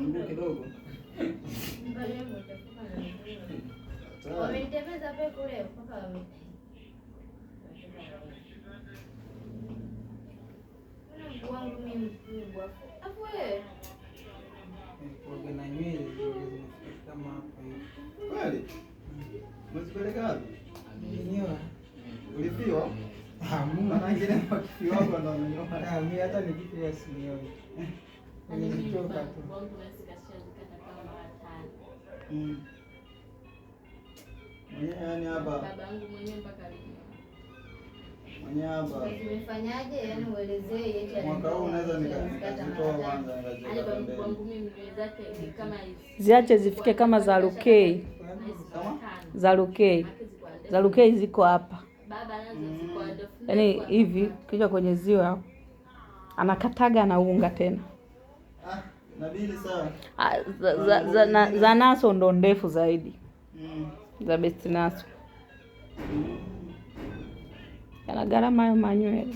Mguu kidogo. Wamenitembeza peku leo mpaka wame. Mguu wangu mimi mkubwa. Afu wewe Nilikuwaga na nywele zimefika kama hapa hivi. Kweli? Umezipeleka wapi? Nilinyoa. Ulifiwa? Hamna. Maana wengine wakifiwa hapa ndo wamenyoa. Ah, mimi hata nikifiwa sinyoi. Nilitoka tu. Mwenyewe yani hapa. Babangu mwenyewe mpaka alinyoa. Mwenyewe hapa. Umefanyaje? Yaani uelezee eti Mwaka huu naweza nikazitoa kwanza nikaziweka Yaani pembeni. babangu mimi nywele zake ni kama hizi. Ziache zifike kama za Rukei. Kama? Za Rukei. Za Rukei ziko hapa. Baba nazo ziko ndefu. Yaani hivi kija kwenye ziwa anakataga anaunga tena. Ah, nabili sawa. Ah, za Naso ndo ndefu zaidi. Za Best Naso. Yana gharama hayo manywele.